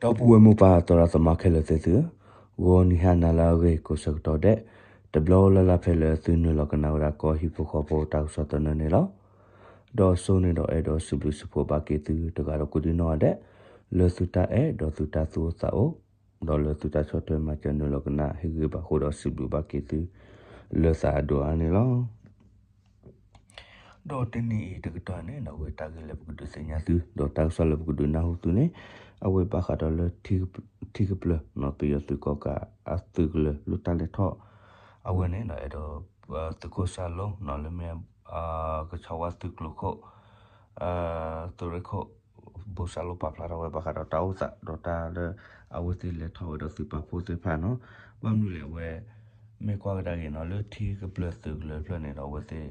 ဒီပုၢ်ဝဲၢ်မိၢ်ပၢ်သရၣ်သမါခဲလၢာ်သ့ၣ်သုဧၢ, ဂီၤနံၤဟါနၤလၢအဂ့ၤကိးဆၢကတီၢ်ဒဲး, တဘျီလၢ်လၢ်ဖဲလၢသုနုာ်လီၤကနၣ်ဝဲဒၣ်ကီၢ်ဟံၣ်ဖိဃီဖိတၢ်ကစီၣ်သနၢၣ်န့ၣ်လီၤ. ဒီးအစိန့ၣ်ဒီးအဲၣ်ဒိးစံးဘျုးစံးဖှိၣ်ဘၣ်က့ၤသုတဂၤဒီးကိးဒံနီၢ်ဂၤဒဲး, လၢသုတၢ်အဲၣ်ဒီးသုတၢ်သူၣ်အိၣ်သးအိၣ်, ဒီးလၢသုတၢ်ဆီၣ်ထွဲမၤစၢၤနုာ်လီၤကနၣ်ဟ့ၣ်ဂံၢ်ဘၣ်ဃိဒီးစံးဘျုးဘၣ်က့ၤသု လၢသးအဒိၣ်အါန့ၣ်လီၤ. ဒီးတနံၤအံၤတကတီၢ်န့ၣ် အဝဲတၢ်ဂ့ၢ်လၢပကဒုးသ့ၣ်ညါသု ဒီးတၢ်ကစီၣ်လၢပကဒုးနၢ်ဟူသုန့ၣ်, အဝဲဘၣ်ဃးဒီးလၢ ထံကပျၢၤ ပယီၤသုးကီၣ်ကးအသုးကလၢၤလၢတၢ်လဲၤထီၣ်, အဝဲန့ၣ်ဒီးအဲၣ်ဒိး သုးခိၣ်စၢ်လိ လၢမ့ၢ် ကဆီဝါသုးကျိၤခိၣ် သုးရ့ၣ်ခိၣ် ဘိၣ်စၢ်လိပာ်ဖျါထီၣ်ဝဲဘၣ်ဃးဒီးတၢ်အိၣ်သး ဒီးတၢ်လၢ အဝဲသ့ၣ်လဲၤထီၣ်ဝဲဒီးသုးပာ်ဖှိၣ်သ့ၣ်တဖၣ်နီၤ, ဘၣ်မနုၤလဲၣ်အဝဲ မ့ၢ်ကွၢ်ကဒါက့ၤနီၤ လၢထံကပျၢၤသုးကလၢၤဖျၢၣ်န့ၣ်ဒီးအဝဲသ့ၣ်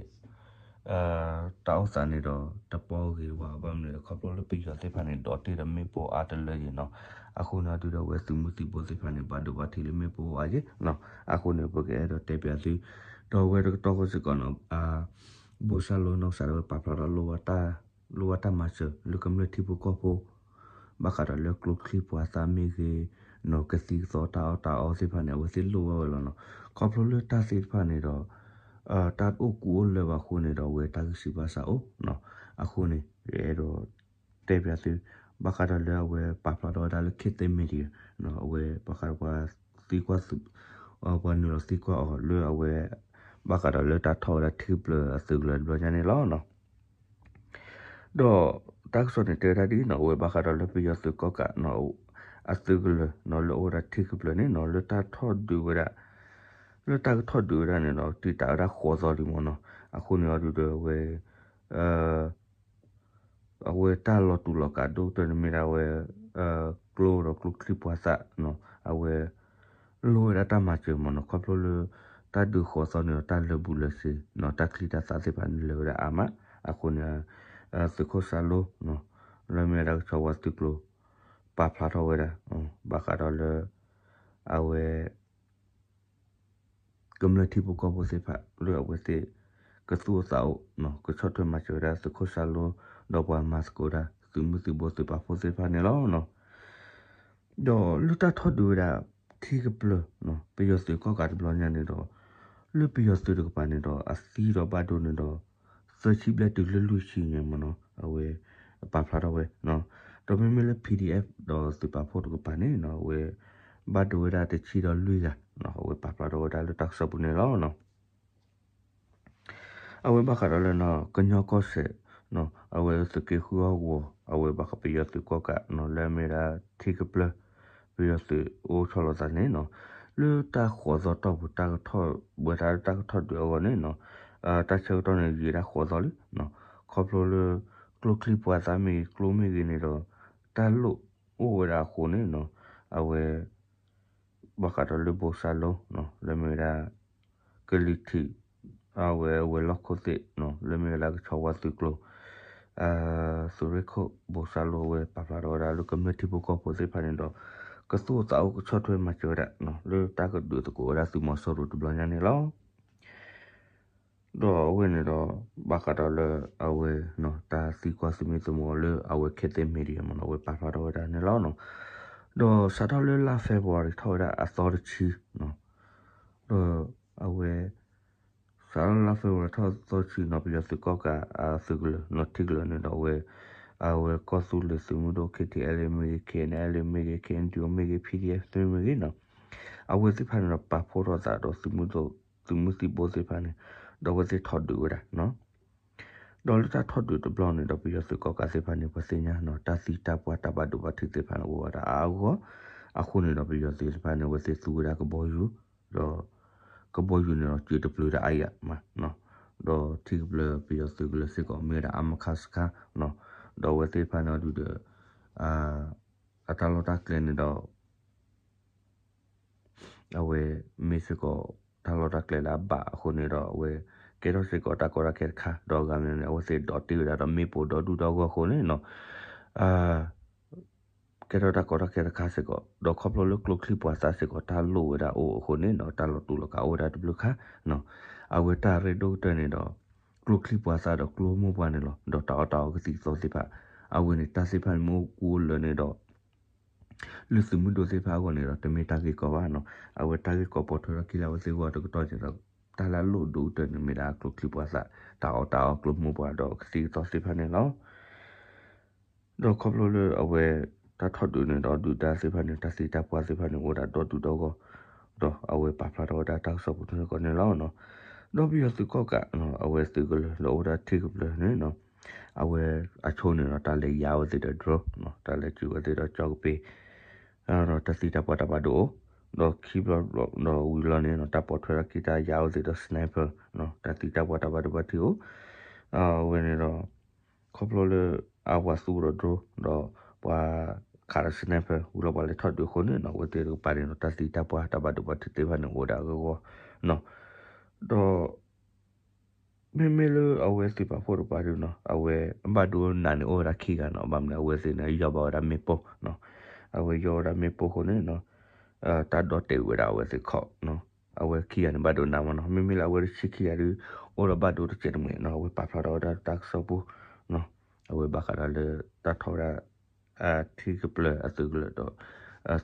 တၢ်အိၣ်သးန့ၣ်ဒီးတပီဂ့ၤဝဲ ဘၣ်မနုၤလဲၣ် ခီဖျိလၢပယီၤသ့ၣ်တဖၣ်န့ၣ်ဒိးတ့ၢ်ဒီးမ့ၣ်ပိၢ်အါတလၢယံၤနီၤ, အဃိန့ၣ်ဒုဒီးအဝဲသုးမုၢ်သံၣ်ဘိသ့ၣ်တဖၣ်န့ၣ် ဘၣ်ဒိဘၣ်ထံးလၢမ့ၣ်ပိၢ်အါယံၤနီၤ, အဃိန့ၣ် ပကအဲၣ်ဒိးတဲပၠးသု ဒီးအဝဲတကတီၢ်ဃီစ့ၢ်ကီးနီၤ ဘိၣ်စၢ်လိနီၢ်ကစၢ်ဒၣ်ဝဲပာ်ဖျါထီၣ် လိၣ်ဘၣ်တၢ်မၤစၢၤလၢကမျၢၢ်ထံဖိကီၢ်ဖိ ဘၣ်ဃးဒီးလၢကျိချံပှၤသၣ်မ့ၢ်ဂ့ၤ, နီၤကသံၣ်ကသီတၢ်အီၣ်တၢ်အီသ့ၣ်တဖၣ်န့ၣ် အဝဲသ့ၣ်လိၣ်ဘၣ်ဝဲလီၤနီၤ, ခီဖျိလၢတၢ်သ့ၣ်တဖၣ်န့ၣ်ဒီး တၢ်အိၣ်ကူအိၣ်လၢဘၣ်အဃိန့ၣ်ဒီးအဝဲတၢ်ဂံၢ်စၢ်ဘါစၢ်အိၣ်နီၤ, အဃိန့ၣ် ယအဲၣ်ဒိး တဲပၠးသု ဘၣ်ဃးဒီးလၢအဝဲပာ်ဖျါထီၣ်ဝဲဒၣ်လၢ Cathay Media အဝဲဘၣ်ဃးဒီးပှၤသံကွၢ် ပှၤနုာ်လီၤသံကွၢ်အီၤလၢအဝဲ ဘၣ်ဃးဒီးလၢတၢ်ထီၣ်ဝဲဒၣ်ထံကပျၢၤအသုးကလၢၤတဘျီညါန့ၣ်လီၤ. ဒီးတၢ်ကစီၣ်န့ၣ်တဲဝဲဒၣ်ဒ်နီၤ အဝဲဘၣ်ဃးဒီးလၢပယီၤသုးကီၣ်ကး အသုးကလၢၤနီၤ လၢအအိၣ်ဝဲဒၣ်ထံကပျၢၤန့ၣ်နီၤ လၢတၢ်ထီၣ်ဒုးဝဲဒၣ် လၢတၢ်ကထီၣ်ဒုးဝဲဒၣ်န့ၣ်ဒီး တံာ်တာ်ဝဲဒၣ်ဃိးသီလံမ့ၢ်နီၤ, အဃိန့ၣ်အီၤဒုဒီးအဝဲ အဝဲတၢ်လီၤတူာ်လီၤကာ်ဒိၣ်ကတၢၢ်န့ၣ်မ့ၢ်ဒၣ်ဝဲ ကျိဒီးကျိချံပှၤသၣ်နီၤ အဝဲ လိၣ်ဝဲဒၣ်တၢ်မၤစၢၤမ့ၢ်နီၤ ခီဖျိလၢ တၢ်ဒုးဃိးသီန့ၣ်ဒီးတၢ်လၢာ်ဘူၣ်လၢာ်စ့ၤနီၤ တၢ်ချံတၢ်သၣ်သ့ၣ်တဖၣ်န့ၣ်လၢာ်ဝဲဒၣ်အါမး, အဃိန့ၣ် သုးခိၣ်စၢ်လိနီၤ လၢမ့ၢ်ဝဲဒၣ်ကဆီဝါသုးကျိၤ ပာ်ဖျါထီၣ်ဝဲဒၣ် ဘၣ်ဃးဒီးလၢ အဝဲ ကမျၢၢ်ထံဖိကီၢ်ဖိသ့ၣ်တဖၣ် လၢအဝဲသ့ၣ် ကသူၣ်အိၣ်သးအိၣ် ကဆီၣ်ထွဲမၤစၢၤဝဲဒၣ်သုးခိၣ်စၢ်လိ ဒီးပှၤမၤသကိးတၢ် သုးမုၢ်သံၣ်ဘိသုးပာ်ဖှိၣ်သ့ၣ်တဖၣ်န့ၣ်လီၤ. ဒီးလၢတၢ်ထီၣ်ဒုးဝဲဒၣ် ထံကပျၢၤ ပယီၤသုးကီၣ်ကးတဘျီညါန့ၣ်ဒီး လၢပယီၤသုးတကပၤန့ၣ်ဒီး အသံဒီးဘၣ်ဒိန့ၣ်ဒီး သၢဆံဘျဲၣ်တုၤလၢလွံၢ်ဆံန့ၣ်မ့ၢ်နီၤ အဝဲ ပာ်ဖျါထီၣ်ဝဲ ဒီးမ့မ့ၢ်လၢ PDF ဒီးသုးပာ်ဖှိၣ်တကပၤန့ၣ်နီၤ အဝဲ ဘၣ်ဒိဝဲဒၣ်တဆံဒီးလွံၢ်ဂၤ အဝဲပာ်ဖျါထီၣ်ဝဲဒၣ်လၢတၢ်ကစီၣ်ပူၤန့ၣ်လီၤ. အဝဲဘၣ်ဃးဒီးလၢ ကညီကီၢ်စဲၣ် အဝဲသုးက့ဃုအဂီၢ် အဝဲဘၣ်ဃးပယီၤသုးကီၣ်ကး လၢအမ့ၢ်ဒၣ်ထံကပျၢၤ ပယီၤသုးအိၣ်ဆီလီၤသးန့ၣ်နီၤ လၢတၢ်ဃိးသီတီၢ်ပူၤ တၢ်ကထီၣ်ဝဲဒၣ်လၢတၢ်ကထီၣ်ဒုးအဂီၢ်န့ၣ်နီၤ တၢ်ဆၢကတီၢ်န့ၣ် ယံာ်ဒၣ်ဃိးသီလံ ခီဖျိလၢ ကျိချံပှၤသၣ်မ့ၢ်ဂ့ၤ ကျိမ့ၢ်ဂ့ၤန့ၣ်ဒီး တၢ်လိၣ်အိၣ်ဝဲဒၣ်အဃိန့ၣ်နီၤ အဝဲ ဘၣ်ဃးဒီးလၢဘိၣ်စၢ်လိ လၢမ့ၢ်ဝဲဒၣ် ကလံၤထံး အဝဲဝဲၤလီၢ်ခိၣ်သ့ၣ် လၢမ့ၢ်ဝဲဒၣ်ကဆီဝါသုးကျိၤ သုးရ့ၣ်ခိၣ် ဘိၣ်စၢ်လိ အဝဲပာ်ဖျါထီၣ်ဝဲဒၣ်လၢကမျၢၢ်ထံဖိကီၢ်ဖိသ့ၣ်တဖၣ်န့ၣ်ဒီး ကသူၣ်အိၣ်သးအိၣ်ကဆီၣ်ထွဲမၤစၢၤဝဲဒၣ် လၢတၢ်ကဒုးသကိးဝဲဒၣ်သုးမီၤစိရိၤတဘျီညါန့ၣ်လီၤ. ဒီးအဝဲန့ၣ်ဒီး ဘၣ်ဃးဒီးလၢအဝဲ တၢ်သံကွၢ်သုးမ့ၢ်သုးမီၤလၢအဝဲ Cathay Media မ့ၢ်နီၤ အဝဲပာ်ဖျါထီၣ်ဝဲဒၣ်န့ၣ်လီၤ. ဒီးစးထီၣ်လၢလါ February ထီၣ်ဝဲဒၣ်အသီတဆံ ဒီးအဝဲ စးထီၣ်လါ February ထီၣ်သီတဆံနီၤ ပယီၤသုးကီၣ်ကးအသုးကလၢၤနီၤ ထံကလၢၤန့ၣ်ဒီးအဝဲ အဝဲကီၢ်သူလ့ၤသုးမုၢ်ဒိၣ် K T L A မ့ၢ်ဂ့ၤ K N L A မ့ၢ်ဂ့ၤ K N D O မ့ၢ်ဂ့ၤ P D F မ့ၢ်ဂ့ၤနီၤ အဝဲသ့ၣ်တဖၣ်န့ၣ်ဒီးပာ်ဖှိၣ်ထီၣ်သးဒီးသုးမုၢ်ဒိၣ် သုးမုၢ်သံၣ်ဘိသ့ၣ်တဖၣ်န့ၣ် ဒီးအဝဲသ့ၣ်ထီၣ်ဒုးဝဲဒၣ်နီၤ ဒီးလၢတၢ်ထီၣ်ဒုးတဘျီန့ၣ်ဒီး ပယီၤသုးကီၣ်ကးသ့ၣ်တဖၣ်န့ၣ် ပှၤသ့ၣ်ညါနီၤ တၢ်သံတၢ်ပှၢ်တၢ်ဘၣ်ဒိဘၣ်ထံးသ့ၣ်တဖၣ်န့ၣ် အိၣ်ဝဲဒၣ်အါအါဂီၢ်ဂီၢ် အဃိန့ၣ်ဒီး ပယီၤသုးသ့ၣ်တဖၣ်န့ၣ် အဝဲသ့ၣ်သူဝဲဒၣ်ကဘီယူၤ ဒီး ကဘီယူၤန့ၣ်ဒီး စၢၤတပျုၤဒၣ်အါအါမး ဒီးထံကပျၢၤပယီၤသုးကလၢၤစ့ၢ်ကီး မ့ၢ်ဝဲဒၣ် အမခါစခါ ဒီးအဝဲသ့ၣ်တဖၣ်န့ၣ်ဒုဒီး အတၢ်လီၢ်တၢ်ကျဲန့ၣ်ဒီး အဝဲမ့ၢ်စ့ၢ်ကီး တၢ်လီၢ်တၢ်ကျဲလၢအဘၣ်အဃိန့ၣ်ဒီး အဝဲကဲထီၣ်စ့ၢ်ကီးတၢ်ကီတၢ်ခဲတခါ ဒီးအဂၤမ့ၢ်န့ၣ် အဝဲသ့ၣ်ဒိးတ့ၢ်ဝဲဒၣ်ဒီးမ့ၣ်ပိၢ်ဒီဒူၣ်ဒီဂီၢ်အဃိန့ၣ်နီၤ ကဲထီၣ်တၢ်ကီတၢ်ခဲတခါစ့ၢ်ကီး ဒီးခီဖျိလၢကျိချံပှၤသၣ်စ့ၢ်ကီး တၢ်လိၣ်ဝဲဒၣ်အိၣ်အဃိန့ၣ်နီၤ တၢ်လီၤတူာ်လီၤကာ်အိၣ်ဝဲဒၣ်တဘျုးခါ အဝဲတၢ်ရ့ဒိၣ်ကတၢၢ်န့ၣ်ဒီး ကျိချံပှၤသၣ်ဒီးကျိမိၢ်ပှၢ်န့ၣ်လီၤ ဒီးတၢ်အီၣ်တၢ်အီကသံၣ်ကသီသ့ၣ်တဖၣ် အဝဲန့ၣ် တၢ်သ့ၣ်တဖၣ်န့ၣ်မ့ၢ်အိၣ်ကူအိၣ်လၢာ်န့ၣ်ဒီး လၢသုးမုၢ်ဒိၣ်သ့ၣ်တဖၣ်အဂီၢ်န့ၣ်ဒီး တမ့ၢ်တၢ်ဂ့ၢ်ကီဘၣ်နီၤ. အဝဲတၢ်ဂ့ၢ်ကီပိာ်ထွဲထီၣ်က့ၤလၢအဝဲသ့ၣ်အဂီၢ်တကတီၢ်န့ၣ်ဒီး တၢ်လၢအလိၣ်ဒိၣ်ကတၢၢ်န့ၣ်မ့ၢ်ဒၣ်ကျိချံမျိာ်သၣ် တၢ်အီၣ်တၢ်အီ ကျိမိၢ်ပှၢ်ဒီးကသံၣ်ကသီသ့ၣ်တဖၣ်န့ၣ်လီၤ. ဒီးခီဖျိလၢအဝဲ တၢ်ထီၣ်ဒုးန့ၣ်ဒီးဒုၣ်ဒါသ့ၣ်တဖၣ်န့ၣ် တၢ်သံတၢ်ပှၢ်သ့ၣ်တဖၣ်န့ၣ် အိၣ်ဝဲဒၣ်ဒီဒူၣ်ဒီဂီၢ်, ဒီးအဝဲပာ်ဖျါထီၣ်ဝဲဒၣ်တၢ်ကစီၣ်ပူၤန့ၣ်ကီးန့ၣ်လီၤ. ဒီးပယီၤသုးကီၣ်ကး အဝဲသုးကလၢၤလၢအိၣ်ဝဲဒၣ်ထံကပျၢၤန့ၣ် အဝဲအဆိန့ၣ်ဒီး တၢ်လဲၤယါဝဲသ့ၣ်ဒီး drone တၢ်လဲၤစူၤဝဲသ့ၣ်ဒီးကၠီကပ့ၤ ဒီးတၢ်သံတၢ်ပှၢ်တၢ်ဘၣ်ဒိအိၣ်, ဒီးခံဘျီဘျီဒီးဝံၤလီၤန့ၣ် တၢ်ပိာ်ထွဲထီၣ်က့ၤတၢ်ယါဝဲသ့ၣ်ဒီး sniper တၢ်သံတၢ်ပှၢ်တၢ်ဘၣ်ဒိဘၣ်ထံးအိၣ်, အဝဲန့ၣ်ဒီး ခီဖျိလၢအဝဲသူဒီး drone ဒီးပှၤခးဒီး sniper ဝံၤလီၤပှၤလဲၤထီၣ်ဒုးအဃိန့ၣ်နီၤ အဝဲသ့ၣ်တကပၤန့ၣ်ဒီး တၢ်သံတၢ်ပှၢ်တၢ်ဘၣ်ဒိဘၣ်ထံးသ့ၣ်တဖၣ်န့ၣ်အိၣ်ဝဲဒၣ်အဂီၢ်ဂီၢ်နီၤ. ဒီး မ့မ့ၢ်လၢအဝဲသုးပာ်ဖှိၣ်တကပၤဒုးနီၤ အဝဲဘၣ်ဒိနးန့ၣ်အိၣ်ဝဲဒၣ်ခံဂၤနီၤ. ဘၣ်မနုၤအဝဲသ့ၣ်န့ၣ် ယီၢ်ဘၣ်ဝဲဒၣ်မ့ၣ်ပိၢ်နီၤ. အဝဲယီၢ်ဝဲဒၣ်မ့ၣ်ပိၢ်အဃိန့ၣ်နီၤ တၢ်ဒီတ့ၢ်ဝဲဒၣ်အဝဲသ့ၣ်ခီၣ်နီၤ. အဝဲခံဂၤန့ၣ်ဘၣ်ဒိနးမးနီၤ. မ့မ့ၢ်လၢအဝဲတဆံခံဂၤဒုး အိၣ်ဒီးဘၣ်ဒိတစဲးတမှဲၤနီၤ. အဝဲပာ်ဖျါထီၣ်ဝဲဒၣ်တၢ်ကစီၣ်ပူၤနီၤ. အဝဲဘၣ်ဃးဒီးလၢတၢ်ထီၣ်ဝဲဒၣ် ထံကပျၢၤအသုးကလၢၤဒီး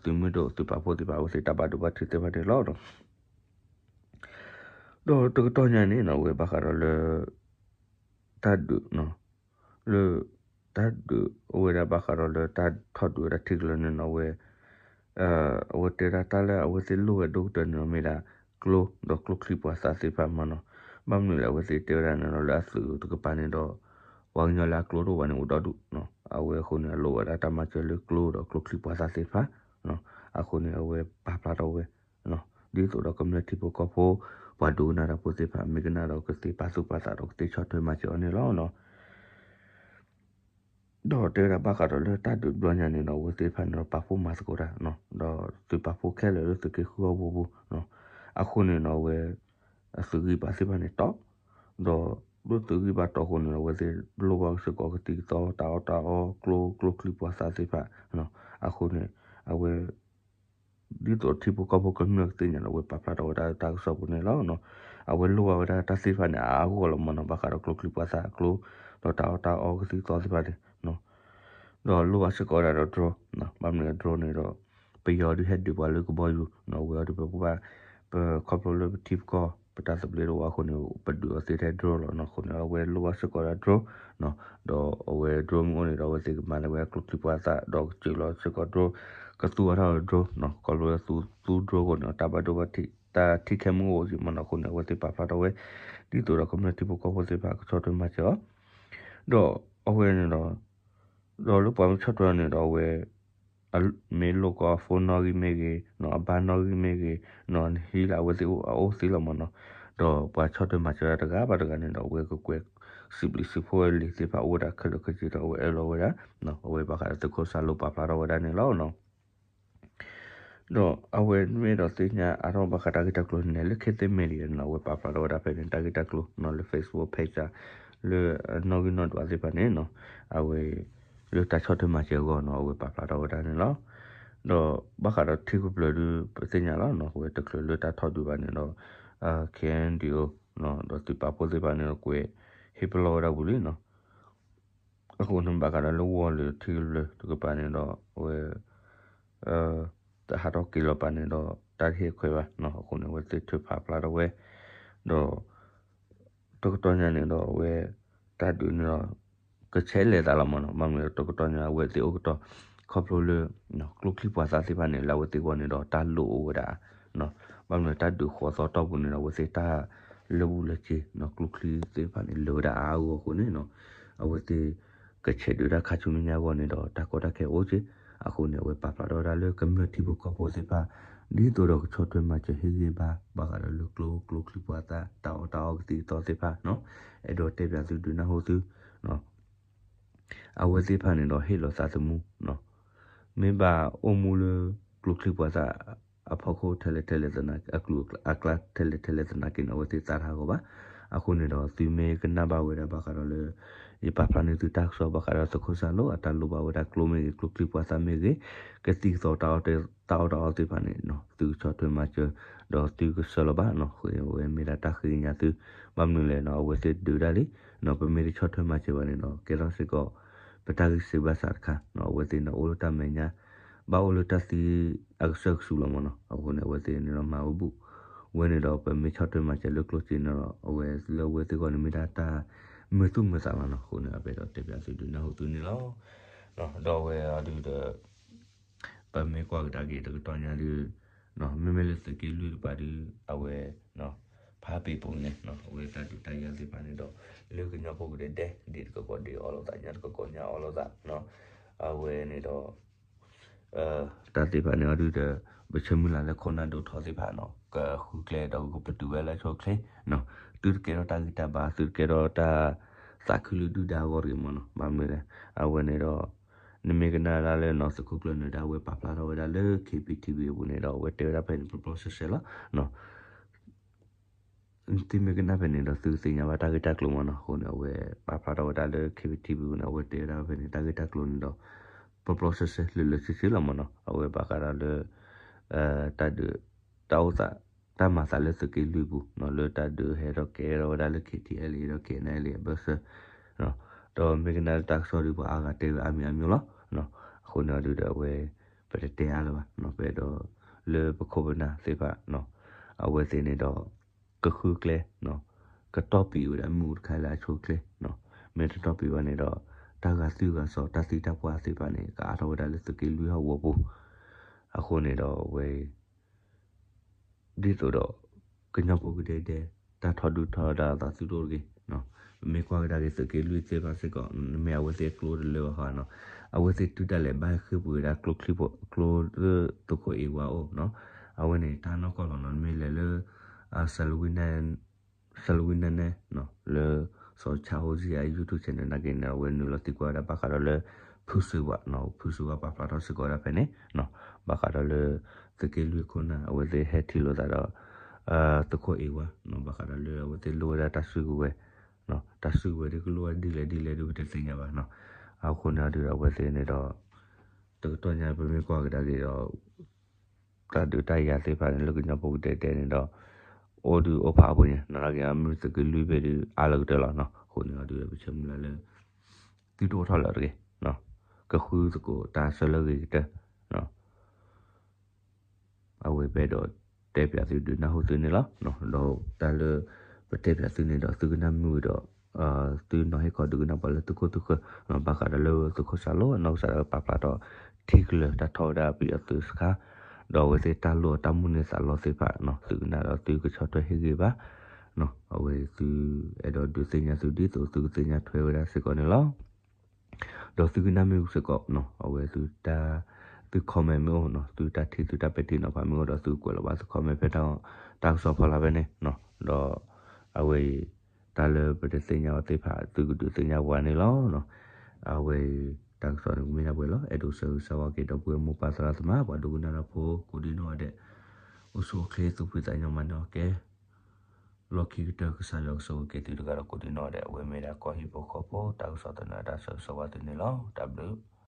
သုးမုၢ်ဒိၣ်သုးပာ်ဖှိၣ်သ့ၣ်တဖၣ် အဝဲသ့ၣ်တၢ်ဘၣ်ဒိဘၣ်ထံးသ့ၣ်တဖၣ်န့ၣ်လီၤ. ဒီးတကတီၢ်ညါန့ၣ်နီၤ အဝဲဘၣ်ဃးဒီးလၢ တၢ်ဒုး လၢ တၢ်ဒုးအိၣ်ဝဲဒၣ်ဘၣ်ဃးဒီးလၢတၢ်ထီၣ်ဒုးဝဲဒၣ်ထံကလၢၤန့ၣ်နီၤ အဝဲ အဝဲတဲဒၣ်တၢ်လၢအဝဲသ့ၣ်လိၣ်ဝဲဒိၣ်ကတၢၢ်န့ၣ်နီၤ မ့ၢ်ဒၣ်ကျိ ဒီးကျိချံမျိာ်သၣ်သ့ၣ်တဖၣ်မးနီၤ. ဘၣ်မနုၤလဲၣ် အဝဲသ့ၣ်တဲဝဲဒၣ်န့ၣ်နီၤ လၢအသုးတကပၤန့ၣ်ဒီး ပှၤကညီလၢအကျိတအိၣ်ဘၣ်န့ၣ်အိၣ်ဒီဒူၣ်နီၤ. အဝဲအဃိန့ၣ် အလိၣ်ဝဲဒၣ်တၢ်မၤစၢၤလၢကျိဒီးကျိချံမျိာ်သၣ်သ့ၣ်တဖၣ်နီၤ. အဃိန့ၣ် အဝဲပာ်ဖျါထီၣ်ဝဲ ဒ်သိးဒီးကမျၢၢ်ထံဖိကီၢ်ဖိ ပှၤဒိကနၣ်တၢ်ဖိသ့ၣ်တဖၣ် မ့ၢ်ကနၣ်ဒီးကသ့ပာ်သူၣ်ပာ်သးဒီးကသ့ဆီၣ်ထွဲမၤစၢၤအီၤန့ၣ်လီၤ. ဒီးတဲဝဲဒၣ်ဘၣ်ဃးဒီးလၢတၢ်ဒုးတဘျီညါန့ၣ်ဒီး အဝဲသ့ၣ်တဖၣ်န့ၣ်ဒီးပာ်ဖှိၣ်မၤသကိးတၢ်နီၤ, ဒီးသုးပာ်ဖှိၣ်ခဲလၢာ်လၢသုးက့ဃုအီၣ်ပူၤပူၤနီၤ, အဃိန့ၣ်ဒီးအဝဲ အသုးဂံၢ်ဘါသ့ၣ်တဖၣ်န့ၣ်တီ, ဒီးလၢသုးဂံၢ်ဘါတီအဃိန့ၣ်ဒီး အဝဲသ့ၣ်လိၣ်ဘၣ်စ့ၢ်ကီးကသံၣ်ကသီ တၢ်အီၣ်တၢ်အီ ကျိ ကျိချံမျိာ်သၣ်သ့ၣ်တဖၣ်နီၤ, အဃိန့ၣ် အဝဲ ဒ်သိးထံဖိကီၢ်ဖိကမျၢၢ်ကသ့ၣ်ညါန့ၣ် အဝဲပာ်ဖျါထီၣ်ဝဲဒၣ်တၢ်ကစီၣ်ပူၤန့ၣ်လီၤ. အဝဲလိၣ်ဘၣ်ဝဲဒၣ်တၢ်သ့ၣ်တဖၣ်န့ၣ် အါအါဂီၢ်ဂီၢ်လီၤမးနီၤ, ဘၣ်ဃးဒီးကျိချံမျိာ်သၣ်ကျိ ဒီးတၢ်အီၣ်တၢ်အီကသံၣ်ကသီသ့ၣ်တဖၣ်န့ၣ် ဒီးလိၣ်ဘၣ်စ့ၢ်ကီးဝဲဒၣ်ဒီး drone, ဘၣ်မနုၤလဲၣ် drone န့ၣ်ဒီး ပယီၤဒုးဟဲဒုးပှၤလၢကဘီယူၤနီၤ, အဝဲအံၤဒုးပပှၤ ပခီဖျိလၢပထံပကီၢ် ပတၢ်သဘျ့တအိၣ်အဃိန့ၣ် ပဒုးအီၤသ့ထဲ drone လီၤနီၤ, အဃိန့ၣ် အဝဲလိၣ်ဘၣ်စ့ၢ်ကီးဒၣ် drone နီၤ, ဒီးအဝဲ drone မ့ၢ်အိၣ်န့ၣ်ဒီး အဝဲသ့ၣ်ကမၤလၢဝဲကျိချံမျိာ်သၣ် ဒီးကစၢၢ်လီၤစ့ၢ်ကီး drone ကသူအါထီၣ် drone နီၤ, ခီဖျိလၢသူ သူ drone အဃိန့ၣ် တၢ်ဘၣ်ဒိဘၣ်ထံး တၢ်ထံၣ်ခဲမုၢ်အိၣ်က့ၤမးနီၤ, အဃိန့ၣ် အဝဲသ့ၣ်ပာ်ဖျါထီၣ်ဝဲ ဒ်သိးဒီးကမျၢၢ်ထံဖိကီၢ်ဖိသ့ၣ်တဖၣ်ကဆီၣ်ထွဲမၤစၢၤအီၤ, ဒီးအဝဲန့ၣ်ဒီး ဒီးလၢပှၤမ့ၢ်ဆီၣ်ထွဲအီၤန့ၣ်ဒီး အဝဲ မ့ၢ်လိၣ်ကီးအ phone နီၣ်ဂံၢ်မ့ၢ်ဂ့ၤနီၤ, အဘါနီၣ်ဂံၢ်မ့ၢ်ဂ့ၤနီၤ, နဟံးလၢအဝဲသ့ၣ်အအိၣ်သ့လီၤမးနီၤ, ဒီးပှၤဆီၣ်ထွဲမၤစၢၤတၢ်တဂၤဘၣ်တဂၤန့ၣ်ဒီး အဝဲကကွဲး စံးဘျုးစံးဖှိၣ်ဝဲလံာ်သ့ၣ်တဖၣ်အိၣ်ဝဲဒၣ်ခဲလၢာ်ခဲဆ့ဒီး အဝဲအၢၣ်လီၤဝဲဒၣ် အဝဲဘၣ်ဃးဒီးသုးခိၣ်စၤလိပာ်ဖျါထီၣ်ဝဲဒၣ်န့ၣ်လီၤ. ဒီးအဝဲမ့ၢ်အဲၣ်ဒိးသ့ၣ်ညါအါထီၣ်ဘၣ်ဃးတၢ်ဂ့ၢ်တၢ်ကျိၤန့ၣ် လၢ Cathay Media န့ၣ် အဝဲပာ်ဖျါထီၣ်ဝဲဒၣ်ဖဲန့ၣ် တၢ်ဂ့ၢ်တၢ်ကျိၤနီၤ လၢ Facebook page လၢနီၣ်ဂံၢ်နီၣ်ဒွးသ့ၣ်တဖၣ်န့ၣ်နီၤ, အဝဲ လၢတၢ်ဆီၣ်ထွဲမၤစၢၤအဂီၢ်နီၤ အဝဲပာ်ဖျါထီၣ်ဝဲဒၣ်န့ၣ်လီၤ. ဒီးဘၣ်ဃးဒီးထံကပျၢၤဒုး ပသ့ၣ်ညါလီၤနီၤ, အဝဲတချုးလၢတၢ်ထီၣ်ဒုးဘၣ်န့ၣ်ဒီး KNDO ဒီးသုးပာ်ဖှိၣ်သ့ၣ်တဖၣ်န့ၣ်ဒီး ကွဲးဟ့ၣ်ပလီၢ်ဝဲဒၣ်ပူၤလံနီၤ. အဃိန့ၣ် ဘၣ်ဃးဒီးလၢဝီၤလၢထံကပျၢၤတကပၤန့ၣ်ဒီး အဝဲ တဟးထီၣ်က့ၤလီၤပာ်န့ၣ်ဒီး တၢ်တဟ့ၣ်ခွဲးဘၣ်နီၤ, အဃိန့ၣ် အဝဲသ့ၣ်ထုးဖးဖျါထီၣ်ဝဲ ဒီး တကတီၢ်ညါန့ၣ်ဒီး အဝဲ တၢ်ဒုးန့ၣ်ဒီး ကဆဲးလဲၤသးလီၤမးနီၤ, ဘၣ်မနုၤလဲၣ် တကတီၢ်ညါ အဝဲသ့ၣ်အိၣ်ကတီၢ် ခီဖျိလၢ ကျိချံမျိာ်သၣ်သ့ၣ်တဖၣ်န့ၣ် လၢအဝဲသ့ၣ်အဂီၢ်န့ၣ်ဒီး တၢ်လိၣ်အိၣ်ဝဲဒၣ် ဘၣ်မနုၤလဲၣ် တၢ်ဒုးဃီသီတီၢ်ပူၤန့ၣ်ဒီး အဝဲသ့ၣ်တၢ်လၢဘူးလၢက့ၤနီၤ ကျိချံသ့ၣ်တဖၣ်န့ၣ် လၢာ်ဝဲဒၣ်အါအါဂီၢ်ဂီၢ်အဃိန့ၣ်နီၤ, အဝဲသ့ၣ် ကဆဲးဒုးတၢ်ခါဆူမဲာ်ညါအဂီၢ်န့ၣ်ဒီး တၢ်ကီတၢ်ခဲအိၣ်က့ၤ, အဃိန့ၣ် အဝဲပာ်ဖျါထီၣ်ဝဲဒၣ်လၢကမျၢၢ်ထံဖိကီၢ်ဖိသ့ၣ်တဖၣ် ဒ်သိးဒီးကဆီၣ်ထွဲမၤစၢၤဟ့ၣ်ဂံၢ်ဘါ ဘၣ်ဃးဒီးလၢကျိ ကျိချံမျိာ်သၣ် တၢ်အီၣ်တၢ်အီကသံၣ်ကသီသ့ၣ်တဖၣ်နီၤ, အဲၣ်ဒိးတဲပၠးသုဒုးနၢ်ဟူသု အဝဲသ့ၣ်တဖၣ်န့ၣ်ဒီးဟ့ၣ်လီၤသးသမူနီၤ, မ့ၢ်ဘၣ်အိၣ်မူလၢကျိချံမျိာ်သၣ်အဖီခိၣ်ထဲလဲၣ်ထဲလဲၣ်သနာ်က့ အကျါထဲလဲၣ်ထဲလဲၣ်သနာ်က့န့ၣ် အဝဲသ့ၣ်သးတဟးဂီၤဘၣ်. အဃိန့ၣ်ဒီး သုမ့ၢ်ကနၣ်ဘၣ်ဝဲဒၣ်ဘၣ်ဃးဒီးလၢ ယပာ်ဖျါန့ၢ်သုတၢ်ကစီၣ်ဘၣ်ဃးဒီးသုးခိၣ်စၢ်လိ အတၢ်လိၣ်ဘၣ်ဝဲဒၣ်ကျိမ့ၢ်ဂ့ၤ ကျိချံမျိာ်သၣ်မ့ၢ်ဂ့ၤ ကသံၣ်ကသီတၢ်အီၣ်တၢ်အီတၢ်အီသ့ၣ်တဖၣ်န့ၣ် သုကဆီၣ်ထွဲမၤစၢၤ ဒီးသုကဆှၢလီၤဘၣ်နီၤ, အဝဲမ့ၢ်ဒၣ်တၢ်ဃ့ကညးသု, ဘၣ်မနုၤလဲၣ်နီၤ အဝဲသ့ၣ်ဒုးဒၣ်လံ, ပမ့ၢ်တဆီၣ်ထွဲမၤစၢၤဘၣ်န့ၣ်ဒီး ကဲထီၣ်စ့ၢ်ကီး ပတၢ်ဂံၢ်စၢ်ဘါစၢ်တခါ, အဝဲသ့ၣ်န့ၣ်အိၣ်လၢတၢ်မဲာ်ညါ, ဘၣ်အိၣ်လၢတၢ်သံအကစၢၢ်ကဆူးလီၤမ့ၢ်နီၤ. အဃိန့ၣ် အဝဲသ့ၣ်န့ၣ်ဒီးမၤအိၣ်ဘူးဝဲန့ၣ်ဒီး ပမ့ၢ်ဆီၣ်ထွဲမၤစၢၤလၢကျိၣ်စ့န့ၣ်ဒီး အဝဲလၢအဝဲသ့ၣ်အဂီၢ်န့ၣ်မ့ၢ်ဒၣ်တၢ်မုာ်သူၣ်မုာ်သးလီၤနီၤ. အဃိန့ၣ် အပအဲၣ်ဒိးတဲပၠးသုဒုးနၢ်ဟူသုန့ၣ်လီၤ. ဒီးအဝဲအီၤဒုးဒီး ပမ့ၢ်ကွၢ်ကဒါက့ၤတကတီၢ်ညါဒုး မ့မ့ၢ်လၢသုးက့လွံၢ်တပၤဒုး အဝဲ ဖးပ့ၤပူၤန့ၣ် အဝဲတၢ်ဒုးတၢ်ယၤသ့ၣ်တဖၣ်န့ၣ်ဒီး လၢကညီဖိကဒဲဒဲ ဒ်တကကိးဒ်အီၤလိာ်သး ညါတကကိးညါအီၤလိာ်သး အဝဲန့ၣ်ဒီး တၢ်သ့ၣ်တဖၣ်န့ၣ်အီၤဒုးဒီး ပဆၢမုၢ်လၢ်လၢခိၣ်နၢ်ဒိၣ်ထီသ့ၣ်တဖၣ်နီၤ ကဃုကျဲဒီးကပတုာ်ဝဲလၢအဆိအချ့ သုတကဲထီၣ်တၢ်ဂံၢ်တၢ်ဘါ သုတကဲထီၣ်တၢ်သးခုလုၢ်ဒုၣ်ဒါအဂီၢ်တဂ့ၤမ့ၢ်နီၤ. ဘၣ်မနုၤလဲၣ် အဝဲန့ၣ်ဒီး နမ့ၢ်ကနၣ်ဒၣ်လၢနီၤ သုးခိၣ်ကျၢၢ်နၢၤဒါ အဝဲပာ်ဖျါထီၣ်ဝဲဒၣ်လၢ K P T V အပူၤန့ၣ်ဒီး အဝဲတဲဝဲဒၣ်ဖဲန့ၣ် ပျီပျီဆှဲဆှဲလီၤ. သုမ့ၢ်ကနၣ်ဖဲန့ၣ်ဒီး သုကသ့ၣ်ညါဘၣ်တၢ်ဂ့ၢ်တၢ်ကျိၤမ့ၢ်နီၤ. အဃိန့ၣ် အဝဲပာ်ဖျါထီၣ်ဝဲဒၣ်လၢ K P T V န့ၣ် အဝဲတဲဝဲဒၣ်ဖဲန့ၣ် တၢ်ဂ့ၢ်တၢ်ကျိၤန့ၣ်ဒီး ပျီပျီဆှဲဆှဲ လၢာ်လၢာ်ဆ့ဆ့လီၤမ့ၢ်နီၤ. အဝဲဘၣ်ဃးဒီးလၢ တၢ်ဒုး တၢ်အိၣ်သး တၢ်မၤသးလၢသုးက့လွံၢ်ပူၤ လၢတၢ်ဒုးဟဲထီၣ်ကဲထီၣ်ဝဲဒၣ်လၢ K T L A ဒီး K N L A အဘၢၣ်စၢၤ ဒီးမ့ၢ်ကနၣ်လၢတၢ်ကစီၣ်ဒုး ပှၤအါဂၤတဲဝဲအါမံၤအါမံၤလီၤ. အဃိန့ၣ်အီၤဒုးဒီး အဝဲ ပတတဲအါလၢၤဘၣ် ပအဲၣ်ဒိး လၢပခိၣ်ပနၢ်သ့ၣ်တဖၣ် အဝဲသ့ၣ်န့ၣ်ဒီး ကဃုကျဲ ကတီၢ်ပံးဝဲဒၣ်မ့ၣ်အူတခါလၢအဆိအချ့ မ့ၢ်တတီၢ်ပံးဘၣ်န့ၣ်ဒီး တၢ်ဂာ်သွံၣ်ဂာ်စီၤ တၢ်သံတၢ်ပှၢ်သ့ၣ်တဖၣ်န့ၣ် ကအါထီၣ်ဝဲဒၣ်လၢသုးက့လွံၢ်ဟီၣ်ကဝီၤပူၤ အဃိန့ၣ်ဒီးအဝဲ ဒ်သိးဒီး ကညီဖိကဒဲဒဲ တၢ်ထီဒုၣ်ထီဒါအသးသုတအိၣ်တဂ့ၤ. ပမ့ၢ်ကွၢ်ကဒါက့ၤသုးက့လွံၢ်သ့ၣ်တဖၣ်စ့ၢ်ကီး နမ့ၢ်အဝဲသ့ၣ်ကျိတလၢဘၣ်ဃီနီၤ အဝဲသ့ၣ်တုၤဒၣ်လဲာ်ဘၣ်ဟဲဃ့ၢ်ပှ့ၤဝဲဒၣ်ကျိချံဖိ ကျိသုးခိၣ်အ့ဝါအိၣ်နီၤ အဝဲန့ၣ် တၢ်နီၢ်ကီၢ်လီၤနီၤ နမ့ၢ်လဲၤလၢ စလဝံနနဲ လၢ စီၤဆၣ်ဟိစံအ YouTube channel နာ်က့န့ၣ် အဝဲနုာ်လီၤသံကွၢ်ဝဲဒၣ်ဘၣ်ဃးဒီးလၢ ဖုစူၤဝါနီၤ ဖုစူၤဝါပာ်ဖျါထီၣ်စ့ၢ်ကီးဝဲဒၣ်ဖဲန့ၣ် ဘၣ်ဃးဒီးလၢ သုးက့လွံၢ်ခိၣ်နၢ် အဝဲသ့ၣ်ဟဲထံၣ်လိာ်သးဒီး သုးခိၣ်အ့ဝါနီၤ ဘၣ်ဃးဒီးလၢအဝဲသ့ၣ်လိၣ်ဝဲဒၣ်တၢ်စုကဝဲၤ တၢ်စုကဝဲၤဒ်ကလိၣ်ဝဲဒ်လဲၣ်ဒ်လဲၣ်ဒ်ပတသ့ၣ်ညါဘၣ်နီၤ. အဃိန့ၣ်အီၤဒုးဒီးအဝဲသ့ၣ်န့ၣ်ဒီး တကတီၢ်ညါပမ့ၢ်ကွၢ်ကဒါက့ၤဒီး တၢ်ဒုးတၢ်ယၤသ့ၣ်တဖၣ်န့ၣ် လၢကညီဖိကဒဲဒဲန့ၣ်ဒီး အိၣ်ဒုးအိၣ်ဖးအပူၤန့ၣ် နာ်က့ၤမ့ၢ်သုးက့လွံၢ်ဘ့ၣ်ဒုးအါလၢကတၢၢ်လီၤနီၤ. အဃိန့ၣ်အီၤဒုးဒီးပဆၢမုၢ်လၢ်လၢ သုတအိၣ်ထီၣ်လၢၤတဂ့ၤ ကဃုသကိးတၢ်ဆၢလၢအဂ့ၤကတၢၢ် အဝဲပအဲၣ်ဒိးတဲပၠးသုဒုးနၢ်ဟူသုန့ၣ်လီၤ. ဒီးတၢ်လၢ ပတဲပၠးသုန့ၣ်ဒီး သုကနၣ်မုာ်ဝံၤဒီး သုနီၤဟ့ၣ်ခီဒုးကနၣ်ပှၤလၢသုခိၣ်သုဃၢၤ ဘၣ်ဃးဒီးလၢသုးခိၣ်စၢ်လိအနီၢ်ကစၢ်ဒၣ်ဝဲပာ်ဖျါထီၣ် ထံကလၢၤတၢ်ထီၣ်ဝဲဒၣ်ပယီၤသုးစခါ ဒီးအဝဲသ့ၣ်တၢ်လိၣ်အတၢ်မိၣ်န့ၢ်သးလီသ့ၣ်တဖၣ်နီၤ သုကနၣ်ဒီးသုကဆီၣ်ထွဲဟ့ၣ်ဂ့ၤဘၣ် အဝဲသုအဲၣ်ဒိးဒုးသ့ၣ်ညါသုဒ်သိးသုကသ့ၣ်ညါထွဲဝဲဒၣ်စ့ၢ်ကီးန့ၣ်လီၤ. ဒီးသုကနၣ်မ့ၢ်စ့ၢ်ကီးနီၤ အဝဲသုတၢ် သု comment မ့ၢ်အိၣ်နီၤ သုတၢ်ထံၣ်သုတၢ်ပဲာ်ထံနီၤဖးမ့ၢ်အိၣ်ဒီး သုကွဲးလီၤဘၣ်သု comment ဖဲတၢ်ကစီၣ်ဖီလာ်ဖဲန့ၣ်နီၤ ဒီး အဝဲအံၤ တၢ်လၢပတသ့ၣ်ညါအီၤသ့ၣ်တဖၣ် သုကဒုးသ့ၣ်ညါပှၤန့ၣ်လီၤ. အဝဲအံၤ တၢ်ကစီၣ်န့ၣ်ကမ့ၢ်ဒၣ်ပှဲၤလီၤ. အဲၣ်ဒိးဆၢဂ့ၤဆၢဝါက့ၤဒီပုၢ်ဝဲၢ်မိၢ်ပၢ်သရၣ်သမါ ပှၤဒိကနၣ်တၢ်ဖိ ကိးဒံနီၢ်ဂၤဒဲး အိၣ်ဆူၣ်အိၣ်ချ့ သူၣ်ဖှံသးညီမၤန့ၢ်အီၣ်ကဲ လီၢ်ခံကတၢၢ် ကစၢ်ယွၤကဆိၣ်ဂ့ၤက့ၤသုတဂၤဒီးကိးဒံနီၢ်ဂၤဒဲး အဝဲမ့ၢ်ဒၣ်ကီၢ်ဟံၣ်ဖိဃီဖိ တၢ်ကစီၣ်သနၢၣ် တၢ်ဆၢဂ့ၤဆၢဝါသုန့ၣ်လီၤ. တၢ်ဘျုး